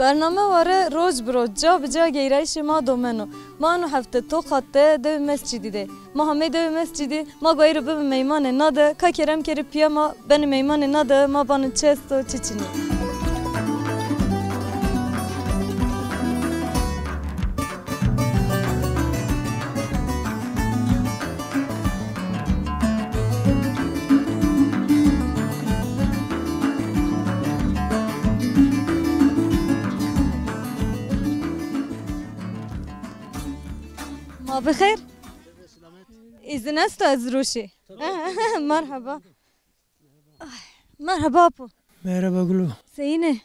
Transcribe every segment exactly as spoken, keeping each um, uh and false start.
Bername ware roc bi roc, ca bi ca geyrayîşê ma domeno. Ma eno hefte Tokat de dewê Mescidî de. Ma hamey dewê Mescidî, ma go ey ro bibin meymanê na de, ka kerem kerê pîya ma benê meymanê na de, ma banin çi esto, çi çinî. Ma bi xêr. Îzin esto ez rûşî? Merheba. Ay, merheba apo. Merheba Gulo. Seyîne?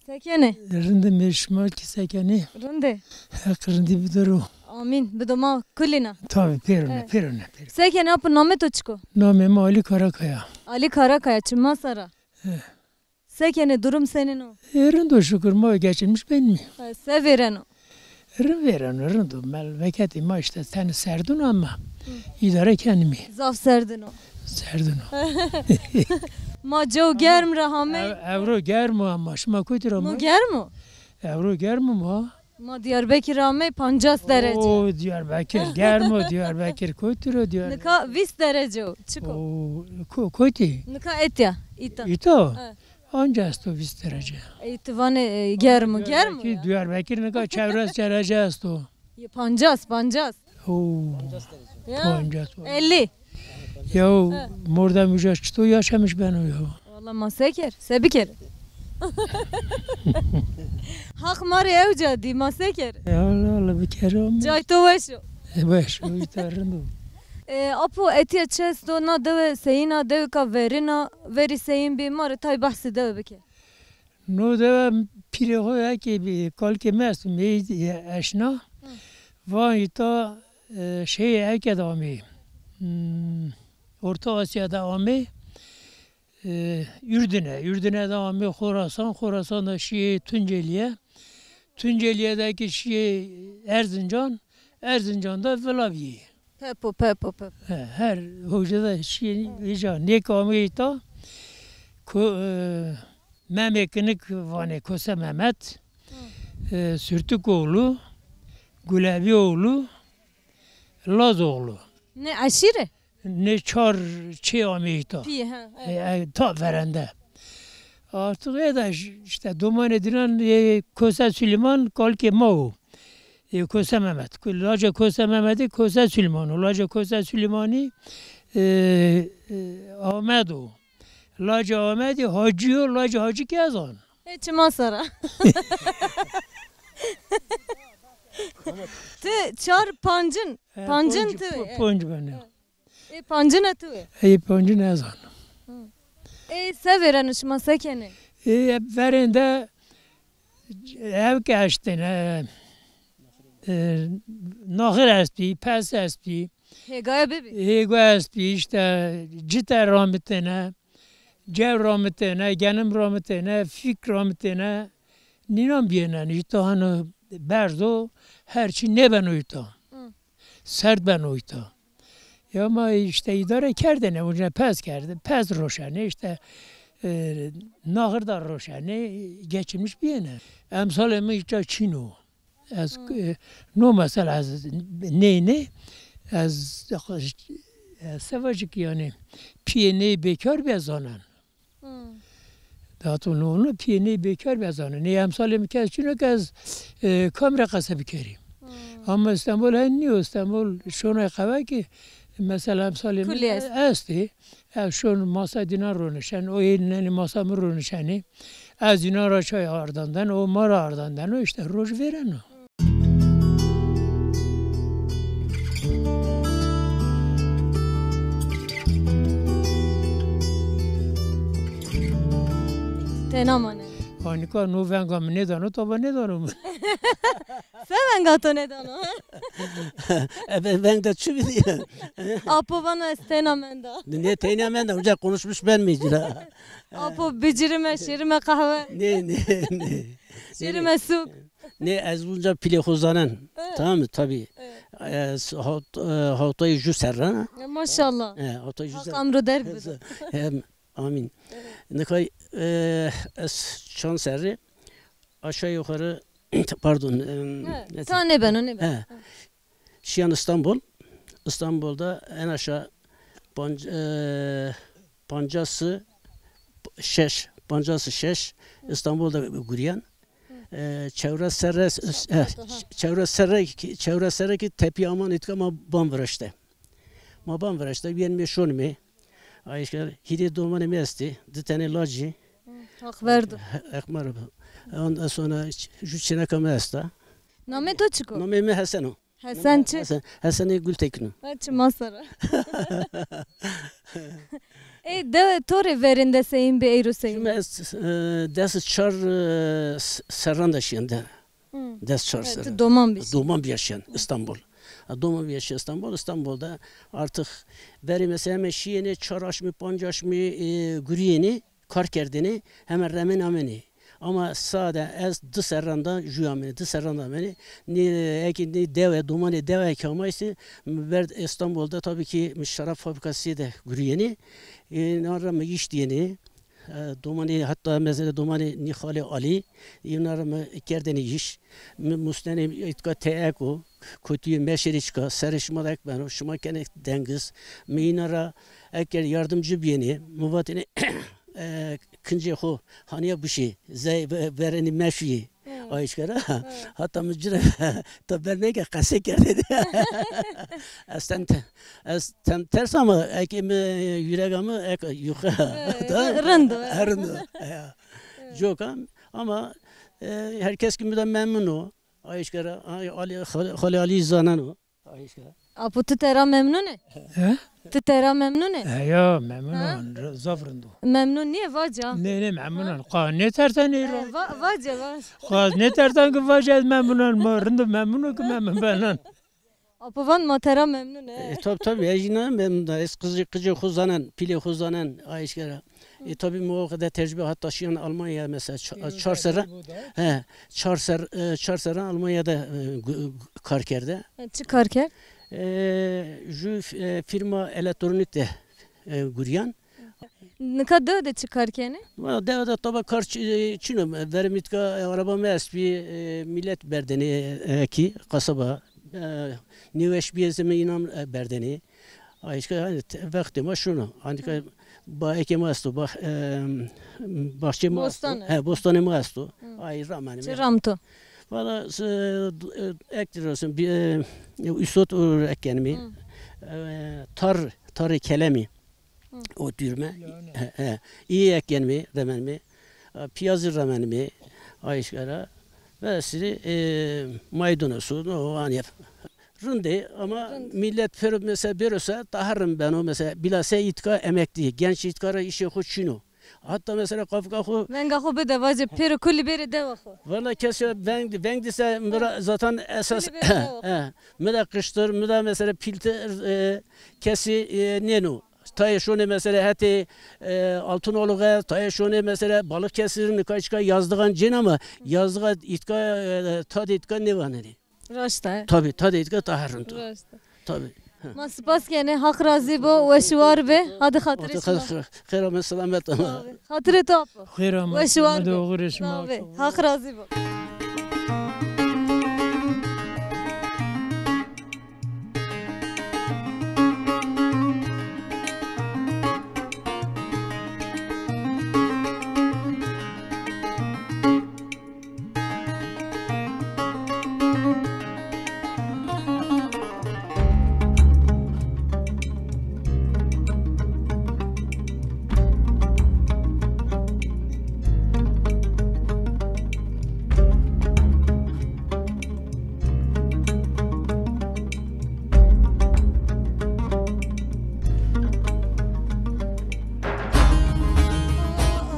Se kenê? Rind îme, şima kî se kenê? Rind ê. Heq rindî bido ro. Amîn. Bido ma kulîna. Tabi, pêro ne, pêro ne, pêro. Se kenê apo, namê to çik o? Namê mi Alî Karakaya. Alî Karakaya, çi masa ra? He. Se kenê, durum senîn o? E, rind o şukur, ma geçinmiş benîme. E, se vêreno? Rind vêreno, rind o. Memleketê ma îşte tenê serdin o ama îdare kenîme. Zaf serdin o. Serdin o. Ma cew germ ra hamey. Ev-, ewro germ o ama şima kotî ra ma? No germ o. Ewro germ o ma. Ma Diyarbekir amey pancas derece. Oo, Diyarbekir germ o, Diyarbekir kotî ro Diyarbekir. Nika vîst derece o. Çik o? Oo, ko-, kotî? Nika etya, îta. Îta? He. Anca esto vîst derece. Ey, ti vanê, e, germ o, germ o ya. Diyarbekir, Diyarbekir nika çewres derece esto. Ye, pancas, pancas. Oo. Ya. Pancas. Ellî. Ya, mordem uca çito yaşamış beno ya. Walla ma se ker, se bikerî? Haq ma rê ewca dî, ma se kerî? Ya Allah Allah, bikerî ama. Cay to weş o. E, weş o, îta rind o. E, apo, etya çi esto, na dewe seyîn a, dewêka verîn a, verî seyîn bî, ma rê tay behsê dewe bike. No dewe pîrê xo eke bî, kalikê mi esto, mi eşna. Hı. Van îta, e, şey eke de amê. Hmm, Orta Asya de amê. E, Ürdüne, Ürdüne de amê Xorasan, Xorasan de şîyê Tunceliye. Tunceliye de kî şîyê Erzincan, Erzincan de vila bîyê. Pepo, pepo, pepo. He, her hoca da şî, îca nêk ameyî ta, ko-, e, Memê Kinik vanê, Kose Mehmet, e, Sürtükoğlu, Gulebioğlu, Lazoğlu. Ne eşîre? Ne çar çê ameyî ta. Pî, he, e, evet. E, e, ta verende. Artık e da ş-, işte domanê dinan, e, Kose Süleyman kalikê ma o. E, Kose Mehmet. Ku-, Lacê Kose Mehmetî Kose Süleyman o. Lacê Kose Süleymanî, e, e, Ahmet o. Lacê Ahmetî Hacî yo, lacê Hacî kî ez an. E, çima sara. Ti çar pancin, e, pancin panc, ti, po-, e. Ponc benê. E, pancine tu ê? Ê, pancine ez an. Hı. Ê, se vêreno, şima se kenê? Ê, verên de ew ke eştêne, e, naxir estbî, pes estbî. Hêgaye bibî? Hêga estbî, îşte cite ramitêne, cew ramitêne, genim ramitêne, fîk ramitêne. Nînan biyêne, îta hano berz o, her çî nêbeno îta. Hı. Serd beno îta. Ya ma îşte îdare kerdêne, uca pez kerde, pez roşenê, îşte, e, naxir da roşenê, geçinmiş biyêne. Emsalê mi îta çin o. Ez, hı, e, no mesela ez ney ney, ez, e, sevacik yanî piyê ney bêkar bî ez zanen. Hmm. Dato no, no piyê ney bêkar bî ez zanen. Ney emsalê mi kes çin o ke ez, e, kam rê qese bikerî. Hmm. Ama Îstanbul hen nîyo, Îstanbul şonay qewe ki, mesela emsalê mi kulî est, estê. Ew şon masa dînan ronişen, o ê nenî masa mi ronişenê. Ez dînan ra çay ardan den, o ma ra ardan den, o îşte roj vêreno. Tena mane. Anika no venga mi nêdano, taba nêdano mi. Se venga to nêdano? E, ve-, veng de çi bidî? Apo vana ez tena menda. Ne tena menda, uca konuşmuş ben mi cira? Apo bicirime, şirime kahve. Ne, ne, ne. Şirime suk. Ne, ez bunca pîlê xo zanen. Evet. Tamam mı? Tabii. Evet. Ez hawt-, e, hawtayî ju serre. E, maşallah. E, hawtayî ju serre. Haq amro derg bido. Hem, amîn. Evet. Nikay, e, ez çand serre. Aşağı yukarı, pardon, em, He, ne ta nêbeno, nêbeno. He. Şiyan İstanbul. İstanbul'da en aşağı panc-, e, pancası şeş, pancası şeş İstanbul'da guriyen. E, çevre serre, e, çevre serre ki, çevre serre ki tepîya aman itka ma ban viraşte. Ma ban viraşte, vîyen mi şon mi. Ayşe, hîrê domanê mi estî, di tenê lacî. Hı, Haq verdo. He, Haq verdo. Ondan sonra ju çêneka mi esta. Namê to çik o? Namê mi Hesen o. Hesen çi? Hesen, Hesenê Gultekin o. Ha, çi masara. Ey, de to rê verên de seyîn bî, eyro seyîn? Şimdi ez, e, des çar, e, s-, serran de şiyende. Hı. Des çar serre. Ti doman bî. Doman bîya şiyan, İstanbul. Ha, doman bîya şiyan İstanbul. İstanbul'da artık verî mesela heme şiyêne, çar aşmî, panc aşmî, e, guriyêne, kar kerdêne, heme remen amenê. Ama sade ez di serran da jû amenê, di serran da amenê. Nê, eki nê dewe, domanê dewe ki ama işte, mi verd İstanbul'da tabii ki mi şarap fabrikası de guriyêne. E, nara mi iş diyêne. E, domanê, hatta mesela domanê nî xalê Alî, îna ra mi kerdêne îş. Mi musnenê îtka teyek o, kotîyê meşerî çika, serê şima de ek beno, şima kenê dengiz. Mi îna ra eker yardımcı biyêne, mi vatêne, e, kincê xo haniya bişê, zey ve-, verênî meşuyê. Hı. Ayşkera. Hı. Hatta mi ci ra ta berneke qesey kerdêne. Ez tem te-, ez tem ters ama eke mi yürega mi ek yuxa. Hı, da. Rind o. Rind o. Ya. Hı. Coka ama, e, herkes ki mi de memnun o. Ayşkera, ay, Ali, Xal-, Xalê Alî zaneno. Ayşkera. Apo, ti tera memnun ê? He? Ti tera memnun ê? He ya, memnun an, r-, zaf rind o. Memnun nîyê, vaca. Nê, nê, memnun an. Qa nêtersen ey ra. He, va-, vace, vace. Qa nêtersen ki vace ez memnun an. Ma rind o memnun o ki memnun benan. Apo van ma tera memnun ê. E, tab-, tabii, ez jîna memnun da. Ez qicê, qicê xo zanen, pîlê xo zanen, Ayşkera. E, tabii mi o kadar tecrübe, hatta şiyan Almanya mesela ça-, çar serre, he, çar ser-, e, çar serre Almanya'da, e, gu-, gu-, kar kerde. E, çi kar kerd? E, ju f-, e, firma elektronik de, e, guriyan. Nika dewe de çi kar kenê? Valla dewe de taba kar çi-, e, çino, verê mi tika, e, araba mi estbî, e, millet berdêne, e, ki kasaba, e, nêweş biyê zî mi înan, e, berdêne. Ayşka, hani, te-, vextê ma şuno. Anika baekê ma esto, bah-, e, bahçê ma esto. Bostan. He, bostanê ma esto. Hı. Ay, ramenê mi. Çi ram to? Valla, e, d-, e, ektir olsun, bir, e, üsot, e, ekkenimi. Hı. E, tar, tarê kelemi. Hı. O dürme. He, he. İyi ekkenimi, remenimi. E, piyazı remenimi. Ayşkara. Ve siri, e, maydanozu, o, hani, Rind ê ama millet pêro mesela bêro se daha rind beno. Mesela bilase îtka emeklî, genç îtka ra îşê xo çin o. Hatta mesela qafika xo. Venga xo bide, vace pêro kulî bêrê dewa xo. Valla kes ya veng, veng dîse mi ra zaten esas, he, mi de qiştir, mi de mesela pîltir, e, kesî, e, nêno. Tayê şonê mesela hetê, e, Altınoluk'a, tayê şonê mesela Balıkesir, nika çika yazdıgan cên ama yazdığa îtka, e, tadê îtka nêvanenê. Raşt a. Tabii, tadê îtka daha rind o. Raşt a. Tabii. Ma spas kenê, Haq razî bo, weş û war bê. Hadi xatirê şima. Xêr ame, selamet ame. Xatirê to apo. Xêr ame. Weş û war bê. Haq razî bo.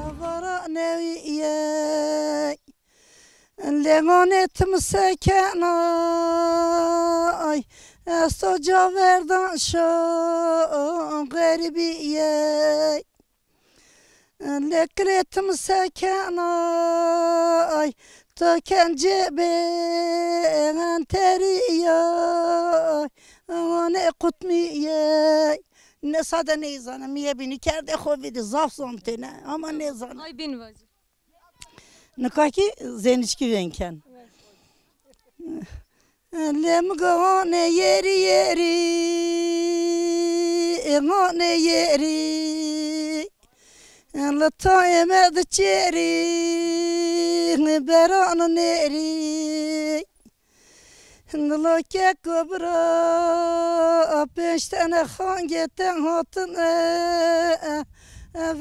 Avara newîyey, lengonê tim sekenay, esto caverdan şo xerîbîyey. Leklê tim sekenay, to kencê bê enterîyay, onê qutmîyey. Ne sade nêzana, mi yê bînî kerdê xo vîdî, zaf zon têne, ama nêzana. Ay bîn vacî. Nika kî zêniçkî vênken. Lê mi go hone yerî yerî, hone yerî. Li tayê me di çêrî, berano nêrî. Dilo keko bira, pênc tene xangê te hatine,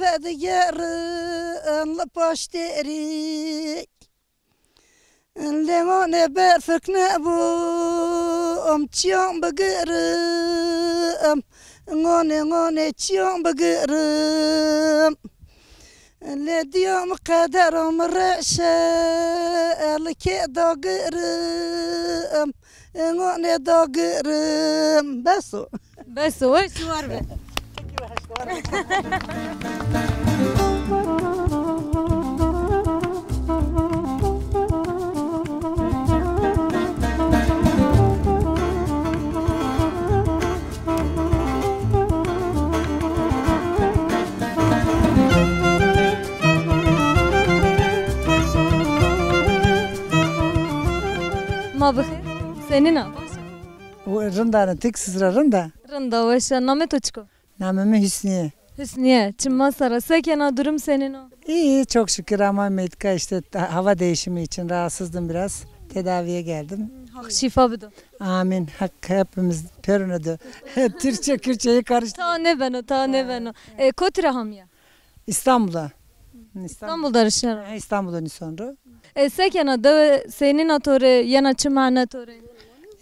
vedigerin li paştêrî. Lê nganê berfik nebû, em çiyan bigirim. Nganê, nganê çiyan bigirim. Lê diya mi qedera mi reşe, li kê dagirim. Nganê dagirim. Bes o. Bes o, weş û war be. Ma bixêr. Senîn a? Baş a? Rind a, ti kî siz ra rind a? Rind a, weş a. Namê to çik o? Namê mi Hüsniye. Hüsniye, çima ser a? Se kena, durum senîn o? İyi, çok şükür ama Metka işte ta-, hava değişimi için rahatsızdım biraz. Tedaviye geldim. Haq şîfa bido. Amin. Hak hepimiz pêrune do. Türkçe, Kürtçeyi karıştı. Ta nêbeno, ta nêbeno. E, kotî ra hamîya? İstanbul'a. İstanbul. İstanbul de rişen ro? Ha, İstanbul'a nîson ro. E, se kena, dewe senîn a to rê, yena çi mane to rê?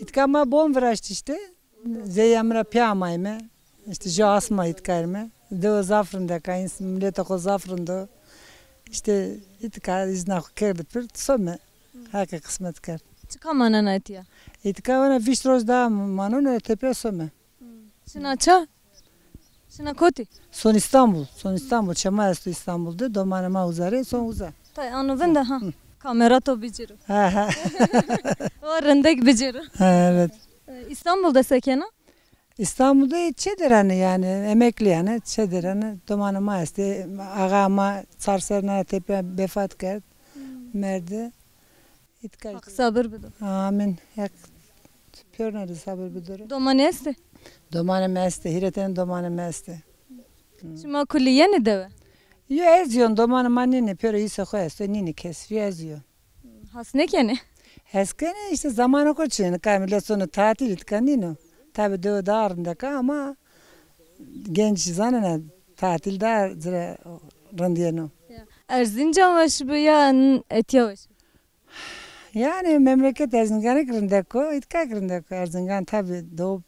Îtka ma bon viraşt işte. Zey emra pîya amayme. İşte jû asma îtkarme. Dewe zaf rindek a, ins-, miletê xo zaf rind o. İşte îtka îzna xo kerdî pir, some. Haqî qismet kerd. Çika manena etîya? Îtka vana vîst roj daha manona, tepîya some. Şina ça? Şina kotî? Son İstanbul. Son İstanbul. Çê ma esto İstanbul de. Domanê ma uza rê, son uza. Tay ano vinde ha. Kamera to bicêro. Ha, ha. O rindek bicêro. Ha, evet. E, İstanbul de se kena? İstanbul'da çê der anî yani, emekli yani, çê der anî. Domanê ma estê, axa ma çar serre nana tepîya vefat kerd, merdi. Îtka. Haq sabir bido. Amin. Haq pêrune de sabir bido. Domanî estê? Domanê mi estê, hîrê tenî domanê mi estê. Şima kulî yenî dewe? Yo, ez yon, domanê ma nînî, pêro hîsê xo esto, nînî kes, yo ez yon. Hes nêkenê? Hes kenê, işte zamanê xo çinê. Nika milet sono tatil, îtka nîno. Tabi dewe daha rindek a ama genç zanena tatil daha ci rê rind yeno. Ya. Erzincan weş bi ya n-, etya weş bi? Yani memleket Erzingan'ı rindek o, îtka rindek o. Erzingan tabi doğup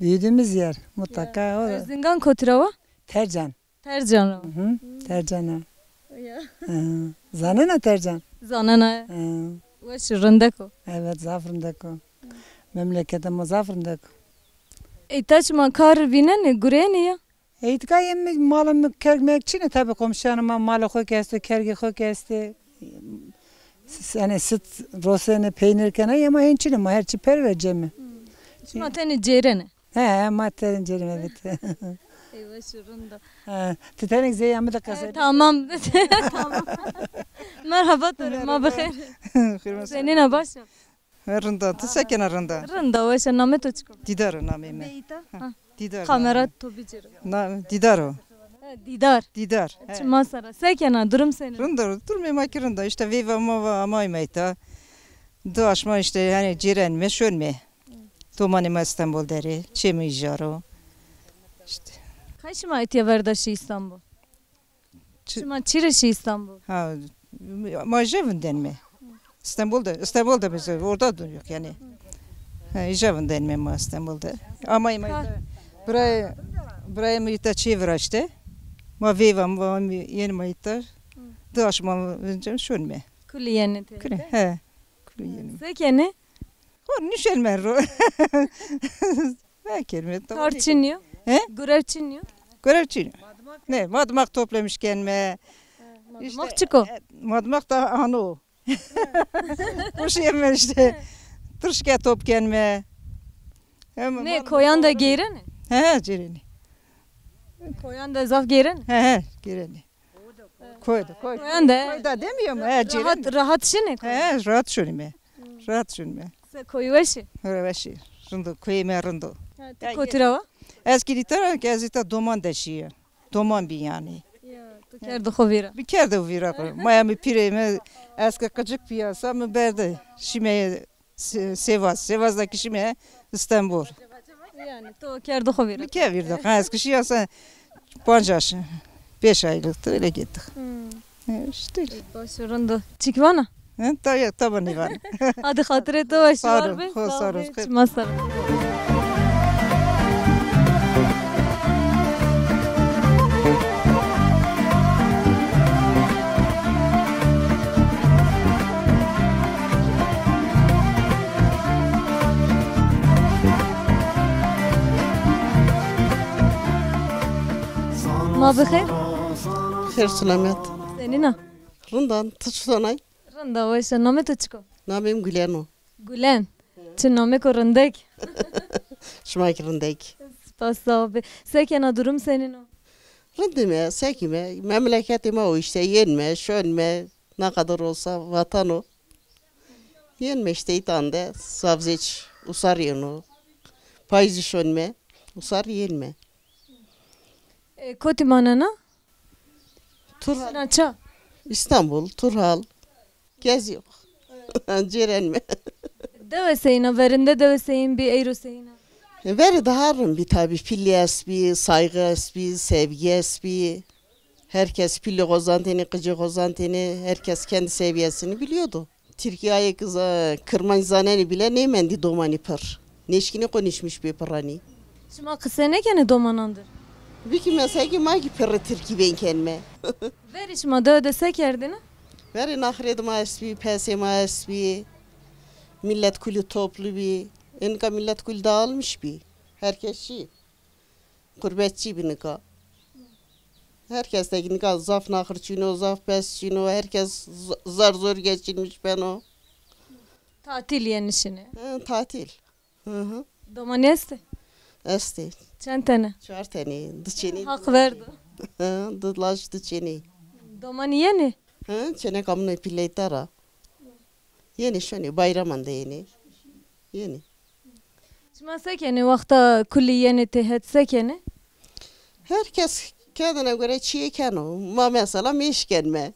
büyüdüğümüz yer. Mutlaka o. Erzingan kotî ra wa? Tercan. Tercan ra. Hı hı. Tercan a. Ya. Hı. Zanena Tercan? Zanena. Hı. Weş rindek o. Evet, zaf rindek o. Memleketê ma zaf rindek o. Ey ta şima kar vînenê, gurenê ya? Ey tika yê mi, malê mi, kerg merg çinê, tabi komşuyanê ma malê xo kî esto, kergê xo kî estê. S-, yani süt rosenê, peynir kenê, ama hên çinê, ma her çi perê ra cemê. Şima tenê cêrenê? He, ma tenê cêrenê, evet. Ey weş, rind a. Ha, ti tenê zey ame de qesey. Tamam. Tamam. Merhaba to rê, ma bixêr. Senîn a, baş a? Rind a, ti se kena, rind a? Rind a, weş a, namê to çik o? Dîdar o namê mi. Beyta? Ha. Dîdar. Kamera to bicêro. Na, Dîdar o. He, Dîdar. Dîdar. He. Çima ser a? Se kena, durum senîn? Rind a, durumê ma kî rind a. İşte veyva ma va amayme îta. Di aşma işte, hani cêrenme, şonme. Domanê ma İstanbul der ê, çê mi îcar o. İşte. Kay şima etya verda şî İstanbul? Çi- Şima çi rê şî İstanbul? Ha, ma îja vindenme. İstanbul'da, İstanbul'da biz orada duruyoruz yani. Ha, îja vindenme ma İstanbul'da. Ama ma îta, birayê, birayê mi îta çê viraşte. Ma veyva, ma yenî ma îta. Di aşma vindenme, şonme. Kulî yenî tê? Kulî, he. Kulî yenî. Se kenê? Xo nişenme ro. Ne kelime? Kar çinî yo? He? Gurev çinî yo? Gurev çinî yo. Ne, madmak toplamış kenme. Madmak çik o? E, madmak da ano. Kuş yeme işte. Tırşke top kenme. Ne, koyan da geyrenê? He, he, geyrenê. Koyan da zaf geyrenê? He, he, geyrenê. Koy de, koy. Koyan de. Koy da demiyor mu? He, rahat, ceren. Rahat şinê koy. He, rahat şinîme. Rahat şinîme. Se koyî weş ê? He, weş ê. Rind o, koyê me rind o. Ha, ti kotî ra wa? Ez kî îta ra, ez îta doman de şîye. Doman bî yanî. Ya, tu kerde xo vîra. Mi kerde vîra xo. Maya mi pîrê mi, ez ke qicik bîya sa mi berde. Şîme Se-, Sivas. Sivas da kişîme Îstanbul. Yanî to kerde xo vîra. Mi ke vîra. Ha, ez kişîya se pancas, beş aylıktı, öyle gittik. Hmm. E, işte öyle. Baş o, rind o. Çik vana? He, ta-, ya, taban nîvan. Hadi xatirê to weş, sağ ol, war be. Sağ ol, sağ ol. Çima ser. Ma bi xêr. Xêr selamet. Senîn a? Rind a, ti çiton ay? Rind a, weş a. Namê to çik o? Namê mi Gulen o. Gulen. Çi namêko rindek. Şima kî rindek. Spas, sağ ol. Se kena, durum senîn o? Rindîme, se kîme? Memleketê ma o işte, yenme, şonme, ne kadar olsa vatan o. Yenme işte, îtan de zaf zêç usar yeno. Payîzî şonme, usar yenme. E, kotî manena? Turhal. Sina ça? İstanbul, Turhal. Geziyor. Cêrenme. Dewe seyîn a, verinde dewe seyîn bî, eyro seyîn a? E, verî daha rind bî tabii. Pîlî estbî, saygı estbî, sevgi estbî. Herkes pîlî xo zantêne, qicê xo zantêne. Herkes kendi seviyesini biliyordu. Tirkîyayê ki za-, kirmanc zanenê bîle nêmendî domanî pir. Nêşkînê konuşmuş bê piranî. Şima qise nêkenê domanan dir? Bikî mesela ki ma kî pirrî tirkî veng kenme. Verî şima dewe de se kerdêne? Verî naxirê de ma estbî, pesê ma estbî. Millet kulî toplu bî. Ê nika millet kulî dağılmış bî. Herkes çî. Qurbetçî bî nika. Herkes de nika zaf naxir çîn o, zaf pes çîn o, herkes z-, zar zor geçinmiş beno. Tatil yenişine. He, tatil. Hı hı. Domanî estê? Estê. Çend tene? Çar tenî, di çênî. Haq verdo. Hı, di laj, di çênî. Domanî yenê? Hı, çêneka min ê pîleyta ra. Yenê şonê, bayraman de yenê. Yenê. Şima se kenê, wexta kulî yenê têhet se kenê? Herkes kendine göre çîyê keno. Ma mesela mêş kenme.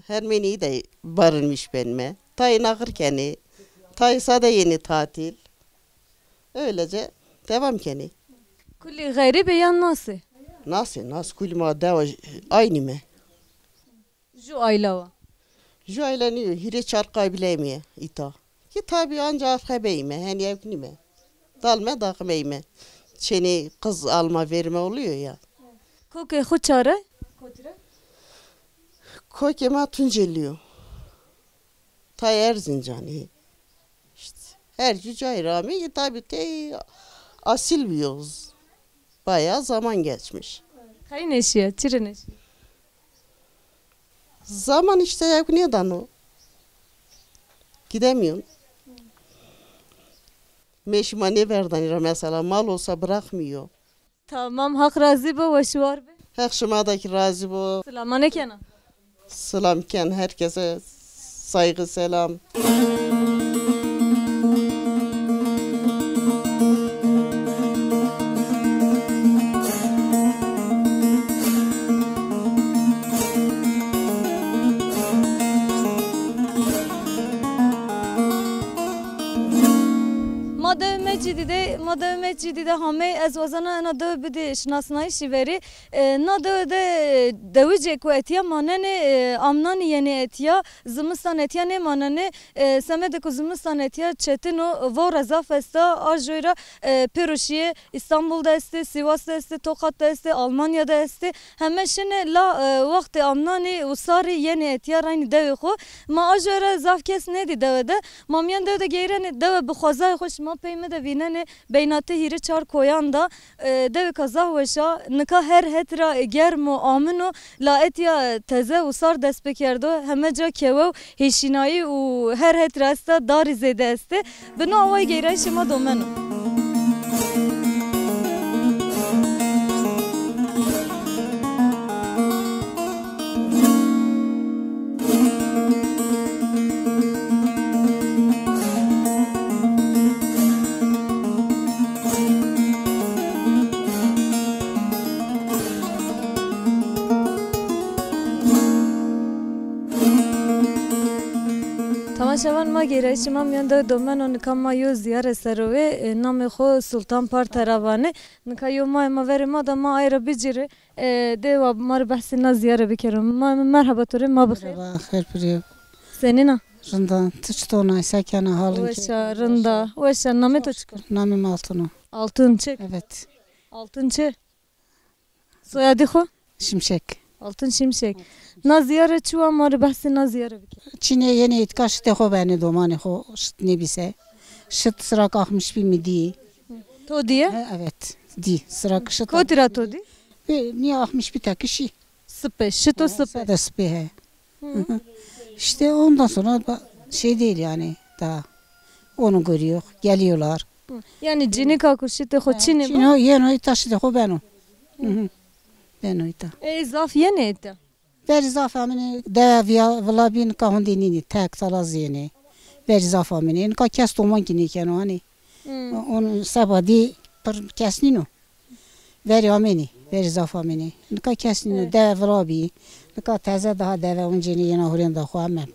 Hermenî de barınmış benme. Tayê naxir kenê. Tayê sade yenê tatil. Öylece devam kenê. Kulî xerîb ê yan nas ê? Nas ê, nas, kulî ma dewa aynî me. Ju ayla wa? Ju ayla nîyo, hîrê çar qabileyê mi yê îta. Ki tabi anca arxebeyî me, henî ewk nîme. Dalme daximeyî me. Çênê qiz alma verme oluyor ya. Kokê xo çare? Kokê ma Tuncelî yo. Tay Erzincanî. İşte her cü cayî ra ameyî, tabi tey asil bîyo. Bayağı zaman geçmiş. Qey nêşîya, çi rê nêşîya? Zaman işte ewk nêdano. Gidemiyorsun. Mêşî ma nêverdanî ra mesela, mal olsa bırakmıyor. Tamam, Haq razî bo, weş û war be. Heq şima da kî razî bo. Silamanê kena. Silam ken herkese, saygı, selam. Ma dewê Mecîdî de, ma dewê Mecîdî de hamey, ez wazena ena dewe bidî şinasnayîşî verî. E, na dewe de dewicêko etîya manenê, e, amnanî yenê etîya, zimistan etîya nêmanenê. E, semedê ku zimistan etîya çetin o, vore zaf esta, a joy ra, e, pêro şîyê, Îstanbul de estê, Sîwas de estê, Tokat de estê, Almanya de estê. Heme şinê la, e, wextê amnanî û sarî yenê etîya reynî dewê xo. Ma a joy ra zaf kes nêdî dewe de. Ma mîyan dewe de geyrenê, dewe bi xwezayê xo şima pey mi de vînenê. Beynatê hîrê çar koyan da, e, dewêka zaf weş a. Nika her het ra germ o, amin o, la etya teze û sar dest pêkerdo. Heme ca kewe û hêşînayî û her het ra esta, darî zêde estê. Bi no awayî geyrayîşê ma domeno. Çavan ma gêrayîşê ma mîyan dew domen o, nika ma yo zîyare ser o wê, e, namê xo Sultan Partera vanê. Nika yo mayê ma verê ma da ma ay ra bicîrê. E, dê wa ma rê behsê na zîyare bikero. Ma, merheba to rê, ma bi xêr. Merheba, xêr pirê. Senîn a? Rind a. Ti çiton a? Se kena, halin keyfin? Weş a, rind a. Weş a. Namê to çik o? Namê mi Altun o. Altun Çik? Evet. Altun Çik? Soyadê xo? Şimşek. Altın Şimşek. Na zîyare çi wa, ma rê behsê na zîyare bike. Çinê yenê îtka şitê xo benê, domanê xo şit nêbîse. Şit sirak axmiş bî mi dî. To dîye? E, evet, dî. Sirak şit. Kotî ra to dî? Ve niye axmiş bî tekişî. Sipê, şit û sipê. Sade sipê he. Hı. Hı hı. İşte ondan sonra ba- şey değil yani daha. Onu görüyor, geliyorlar. Hı. Yani cinîka ku şitê xo çinê bo? Çino, yeno îta şitê xo beno. Hı hı. Beno îta. Ê zaf yenê îta? Verî zaf amînê, dewe viya vila bî, nika hundê nînî, tek tala zî yenê. Verî zaf amînê. Nika kes doman kî nêkeno hanî. Hmm. Onun seba dî pir kes nîno. Verî amênî, verî zaf amênî. Nika kes nîno, evet, dewe vila bî. Nika teze daha dewe oncênê yena hurênda xo ame.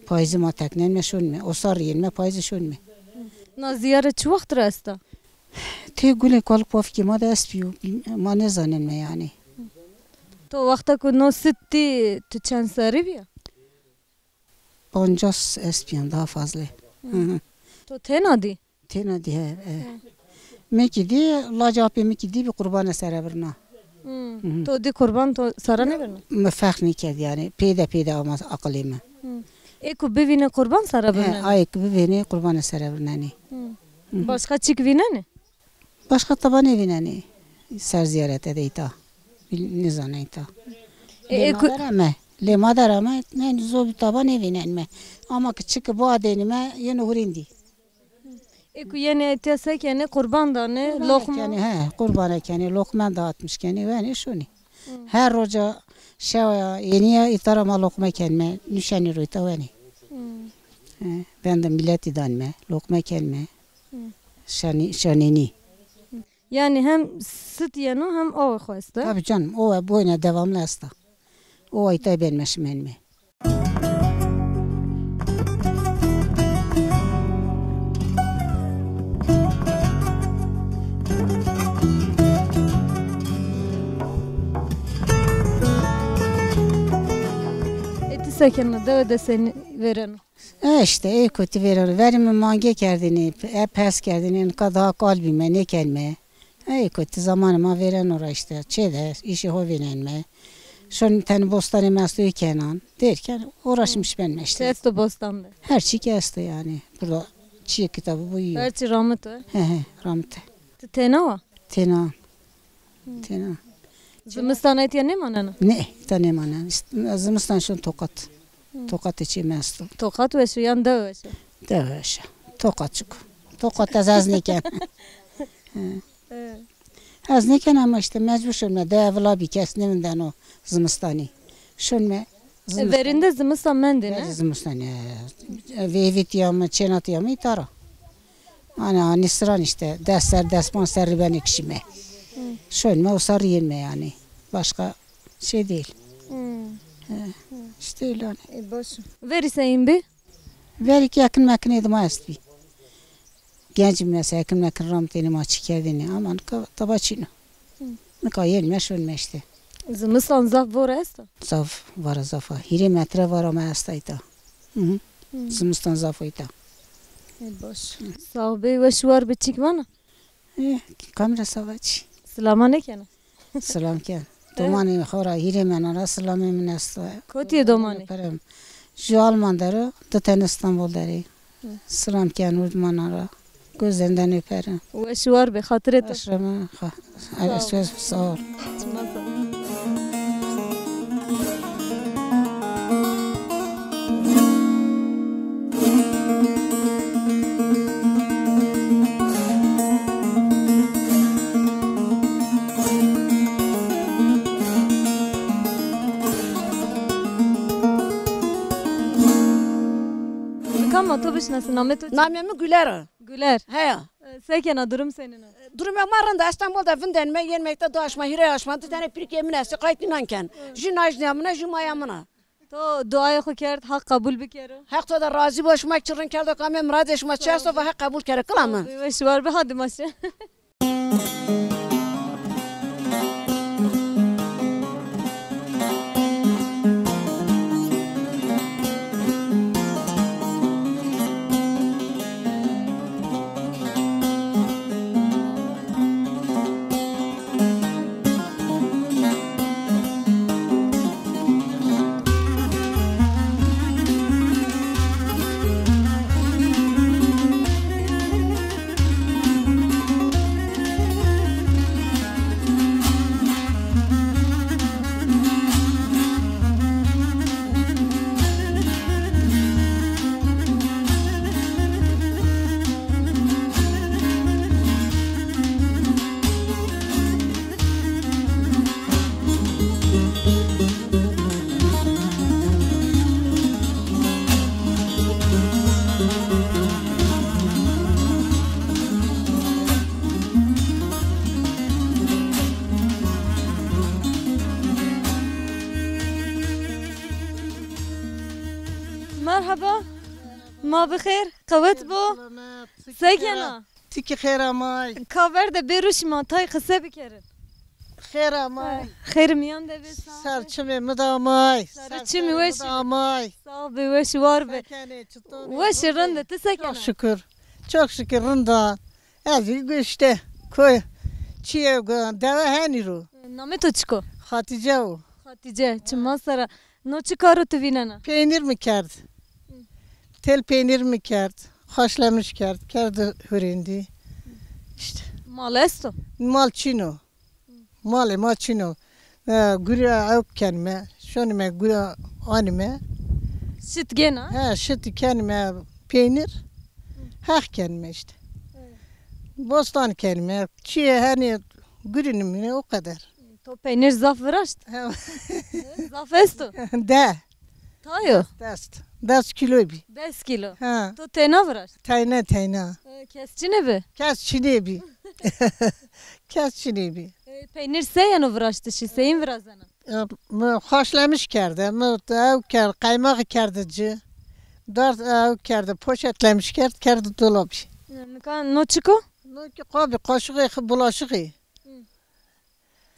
Payîzî ma teknenme şonme. Osar rî yenme, payîzî şonme. Na zîyare çi wext ra esta? Tê gulê kalik pafikê ma de est bîyo. Ma nêzanenme yanî. To wexta ku no sit dî, tu çend serrî bîya? Pancas est bîyan, daha fazla. Hı. Hı hı. To tena dî? Tena dî, he, he. Hı. Mi kî dî, lacê apê mi kî dî, bi qurbane sere virna. Hı. Hı hı. To dî qurban to sere nêvirna? Mi ferq nêkerd yanî. Pêde pêde ama aqilê mi. Hı. Ê ku bivînê qurban sere virnenê? He, ayê ku bivînê qurbane sere virnenê. Hı. Hı hı. Başqa çik vînenê? Başqa taba nêvînenê. Ser zîyarete de îta. Bil-, nêzanê îta. E, lê e, ma ku- der ame. Lê ma der ame. Ne zobî taba nêvînenme. Ama ki çiki boa dênime, yeno hurêndî. Ê ku yenê etya se kenê, qurban danê, loqma? Kenê, he, qurbane kenê, loqmen dağıtmış kenê, wenê şonê. Hı. Her roca şewa yenîya îta ra ma loqme kenme, nuşenî ro îta wenê. Hı. He, ben de milletî danme, loqme kenme. Hı. Şanî, şanînî. Hı. Yanî hem sit yeno hem awe xo esta? Tabii canım, owe boyne devamlı esta. Owe îta benme şimenme. E, ti se kena, dewe de senî vêreno? E, işte, ê kotî vêreno. Verî mi mange kerdêne, e, pers kerdêne, nika daha kal bîme, nêkenme. Ey kotî zamanê ma vêreno ra işte. Çê de, îşê ho vênenme. Şon tenê bostanê mi esto, ê kenan. Derken uğraşmış benme işte. Çi esto bostan de? Her çî ki esto yani. Burada çîyê kitabı bu yiyor. Her çî ramit o? He he, ramit e. Ti tena wa? Tena. Tena. Zimistan etya nêmanena? Ne, îta nêmanena. İşte, zimistan şon Tokat. Toqatê çê mi esto. Toqat weş o yan dewe weş o? Dewe weş o. Toqat çik o. Toqat ez hez nêken. He. He. Ez nêken ama işte mecbur şonme. Dewe vila bî, kes nêvindeno zimistanî. Şonme. E, zimistan. Verînde zimistan mendêne? Verî zimistan, e, e, vêvîtîya mi, çênatîya mi îta ra. Ana, anî siran işte. Des ser, des panc ser rî benê kişîme. Hı. Şonme, o ser rî yenme yani. Başka şey değil. Hı. He. Hı. İşte öyle hani. E, baş. Verî seyîn bî? Verî ki ekin mekin ê dima estbî. Genc mesela ekin mekin ramtêne ma çi kerdêne ama nika taba çin o. Hı. Nika yenme şonme işte. Zimistan zaf vore esta? Zaf, vara zaf a. Hîrê metre vara ma esta îta. Hı hı. Hı. Zimistan zaf o îta. E, baş. Hı. Sağ bê, weş war bê, çik vana? E, kamera sava çi? Silama nêkena? Silam ken. Domanê xo ra, hîrêmena ra silamê min esto. Kotî yê domanê? Öperim. Ju Alman der o, di tene Îstanbul der ê. Hı. Silam ken û domanan ra. Gözlerinden öperim. Weş û war bê, xatirê to. Aşreme, ha, sağ ol. Sağ ol. Çima sağ ol. Nika ma to bişinasin, namê to çi? Namê mi Güler o. Güler. Heya. E, se kena, durum senîn o? Durumê ma rind a, Îstanbul de vindenme, yenme îta, du aşma, hîrê aşma, di tene pîrikê min estê, qayt înan ken. Jû najnîya min a, jû maya min a. To duayê xo kerd, Haq qebul bikero. Heq to de razî bo, şima çi rind kerdo, kamê miradê şima çi esto ve Heq qebul kero, kila mi. Weş war bi, hadi ma şi. Merheba. Ma bi xêr, qewet bo. Selamet. Se kena? Ti kî xêr amay. Kaver de bêro şima tay qise bikerin. Xêr amay. Xêr miyan de be, sağ ol. Ser çimê mi de amay. Ser çimê mi de amay. Sağ ol be, weş war be. Se kenê, çiton ê? Weş, rind ê, ti se kena? Çok şükür. Çok şükür, rind a. Ez î işte koy çiye dewe henî ro. Namê to çik o? Hatice o. Hatice, çima sera. No çi karo tu vînena? Peynir mi kerd? Tel peynir mi kerd? Haşlamış kerd, kerdi hurêndî. İşte. Mal esto? Mal çin o. Malê ma çin o. E, gurî ew kenime, şonime gurî anime. Şit gena? He, şit kenime peynir. Heq kenime işte. Bostan kenime. Çiye hani gurî nimine o kadar. To peynir zaf viraşt? He. Zaf esto? De. Tayo? Dest. Des kilo bî. Des kilo? Ha. To teyna viraşt? Teyna, teyna. E, kes çinê bi? Kes çinê bî. Kes çinê bî. E, peynir se yeno viraştişî, seyîn virazena? E, mi haşlamiş kerde, mi ew kerd, qaymaxî kerde ci. Dar ew kerde, poşetlemiş kerd, kerde dolabî. E, nika no çik o? No ki qabî, qaşixê, bulaşixê.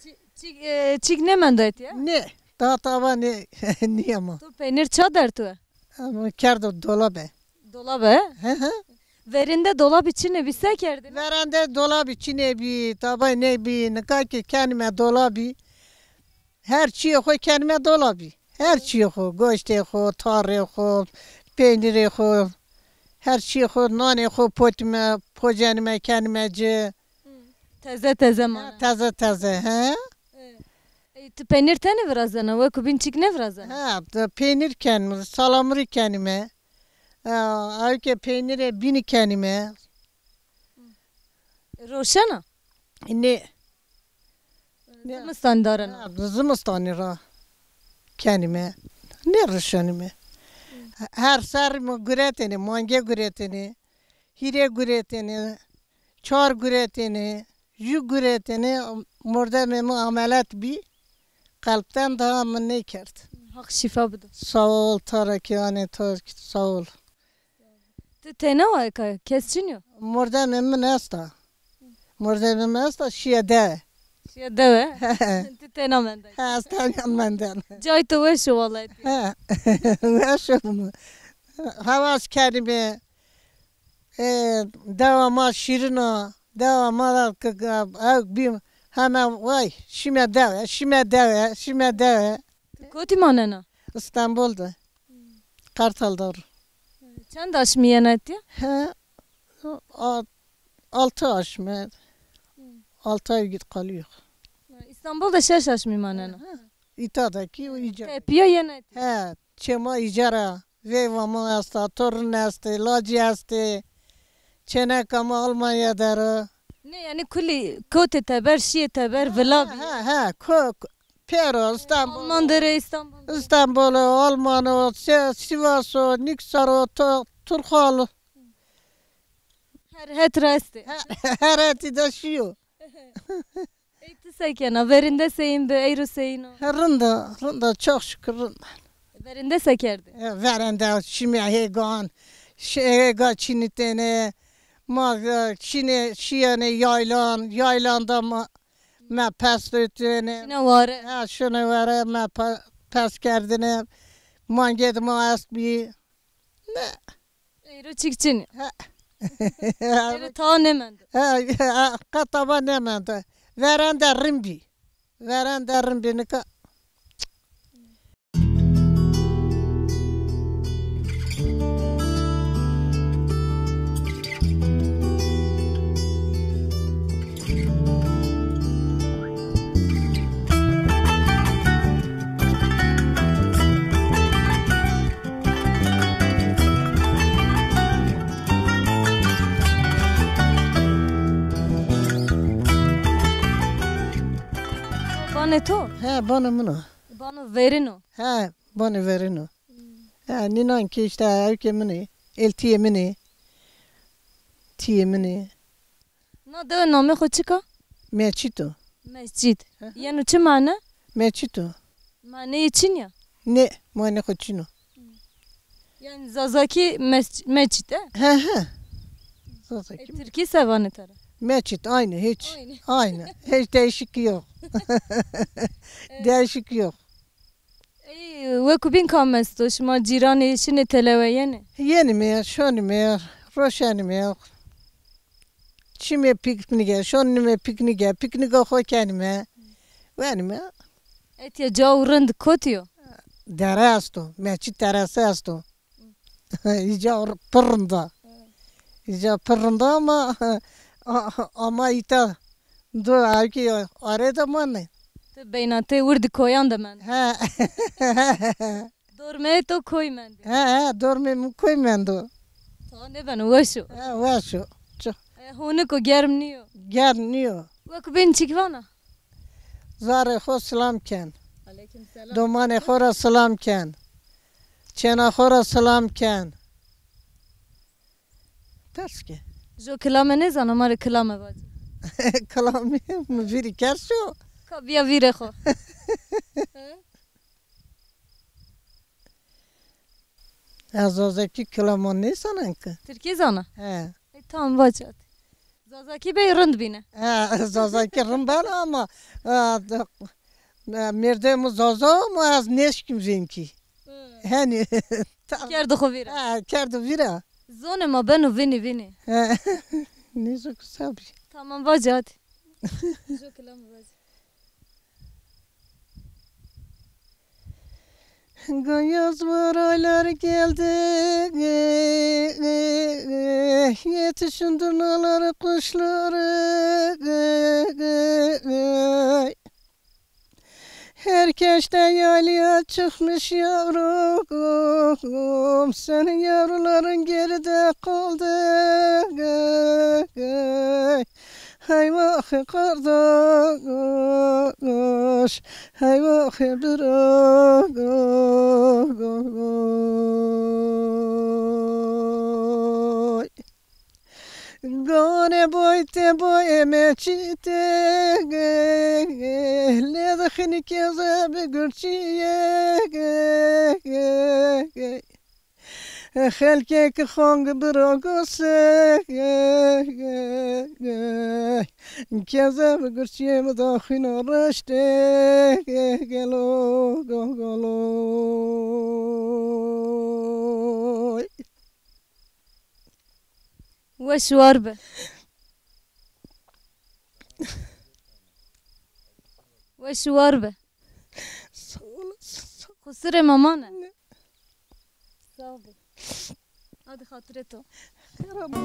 Çi-, çi-, e, çîk nêmendo etî ya? Nê, daha tava nê, nîyema. To peynir ça derto? Ama kerdo dolabe. Dolabe? He he. Verinde dolabî çinê bî, se kerdî? Verinde dolabî çinê bî, tabay nê bî, nika ki kenime dolabî. Her çîyê xo kenime dolabî. Her çîyê xo, goştê xo, tarê xo, peynirê xo, her çîyê xo, nanê xo potime, pocenime, kenime ci. Teze teze mane. Ha, teze teze, he? E, e, tu peynir tenê virazena, weko bîn çîk nêvirazena? Ha, de peynir kenime, salamurî kenime. Ha, ewke peynirê bînî kenime. Roşena? Nê. Zimistan darena? Ha, zimistanî ra kenime. Nêroşenime. Her serrî mi guretêne, mange guretêne, hîrê guretêne. Çar guretêne, jû guretêne, mordemê mi amelet bî, qelpten daha mi nêkerd. Haq şîfa bido. Sağ ol, tarekî anê to, sağ ol. Tu teyna wa eka, kes çin yo? Mordemê min esta. Mordemê min esta, şîye dewe. Şîye dewe? Tu teyna mendayî. Ha, ez teyna menden. Cay to weş o wallahî. Ha, weş o. Hewaz kerîme. E, dewa ma şîrin a, dewa ma da k-, k-, ew bî heme way, şîme dewe, şîme dewe, şîme dewe. Ti kotî manena? Îstanbul de. Kartal de. Çend aşmî yena etîya? He, a-, altı aşmî. Altı ay git kalıyor. Îstanbul de şeş aşmî manena? He, îta de ki o îca. Tepîya yena etîya? He, çê ma îcar a. Veyva ma esta, torun estê, lacî estê. Çêneka ma Almanya der o. Nê, yanî kulî kotê teber, şîyê teber, vila bî. Ha, ha, ko-, ko-, pêro, Îstanbul. Alman der ê, Îstanbul der ê. Îstanbul o, Alman o, Se-, Sivas o, Nîksar o, To-, Turhal o. Her het ra estê. Her, her hetî de şîyo. Ey, ti se kena? Verinde seyîn bi, eyro seyîn o? He, rind a, rind a, çok şükür rind a. Verende se kerdê? E, verende şîme hêgan, şi-, hêga çînitêne. Ma, e, çînê, şîyenê yaylan, yaylan da ma, me pes tutêne. Şîne ware? Ha, şîne ware, me pe-, pes kerdêne. Mangê de ma est bî. Ne. Eyro çîk çin. Ha. Eyro ta nêmendo. Ha, ha, qet taba nêmendo. Verende rind bî. Verende rind bî nika. Banê to? He, banê min o. Bano verîn o? He, banê verîn o. He, nînan ki îşte ewkê min ê, eltîyê min ê, tîyê min ê. Na dewe namê xo çik a? Meçît o. Mescîd. Hı hı. Yeno çi mane? Meçît o. Maneyê çin ya? Nê, manê xo çin o. Yanî Zazakî mes-, meçît e? He, he. Zazakî. E, Tirkî se vanê tera? Meçît, aynı, hiç. Aynı. Aynı. Hiç değişik yok. Evet. Değişik yok. Ey, wekû bîn kam esto? Şima cîranê şinê telewe yenê? Yenîme, şonîme, roşenîme. Çîme pîknîge, şonîme pîknîge, pîknîga xo kenîme. Wenîme. Etya caw rind kotî yo? Dere esto, Meçît deresi esto. Îca r-, pir rind a. Îca pir rind a ama a-, ama îta do ewkî arê de manê. Ti beynatê wirdî koyan de mend. He. Dormeyê to koy mendî. He, he, dormê mi koy mendo. Tawa nêbeno, weş o. He, weş o. Çi? E, honik o, germ nîyo. Germ nîyo. Wekû bîn çik vana? Zarê xo silam ken. Aleyküm selam. Domanê xo ra silam ken. Çêna xo ra silam ken. Pers ke. Jo kilame nêzana, ma rê kilame vacî. Kilamê mi vîrî kerd şo. Ka bîya vîrê xo. Ez zazakî kilama nêzanan ki. Tirkî zana? He. E, tamam, vac hadi. Zazakî bey rind bîne. He, zazakî rind beno ama, e, de, e, mêrdê mi zaza ama ez nêşkîm vînkî. He. Henî. Kerdo xo vîra. He, kerdo vîra. Zonê ma beno vînî vînî. He. Nêzo ki sabî. Tamam, vac hadi. Jo kilame vac. Gün yaz var, aylar geldi, yetişin durnalar, kuşlar. Herkes de yaylaya çıkmış yavrum, senin yavruların geride kaldı. Hey vah qardaş, hey vah bir oy. Gane boy te boy meçite, le de xini keze bi gurçiye. Xelkê ki xong biro gose, keze bi gurçiyê mi da xwîno reştê gelo, gelo. Weş war be. Weş war be. Sağ olasın. Qusirê ma mane. Ne? Sağ ol. Hadi xatirê to. Xêr ama.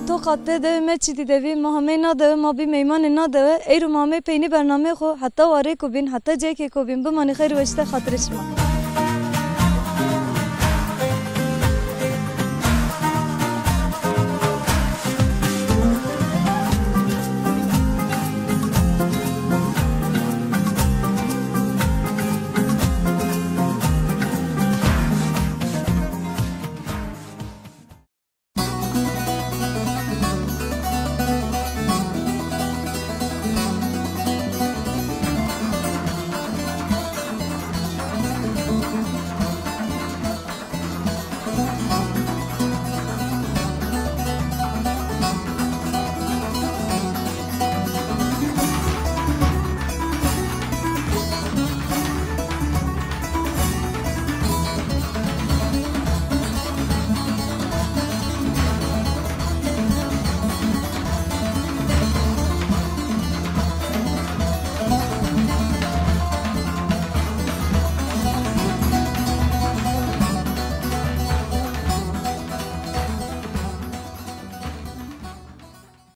Tokat de dewe Meçîdî de bî, ma hamey na dewe, ma bî meymanê na dewe. Eyro ma hamey peynî bernameyê xo, heta warêko bîn, heta cayêkêko bîn, bimanî xeyr û weşî de, xatirê şima.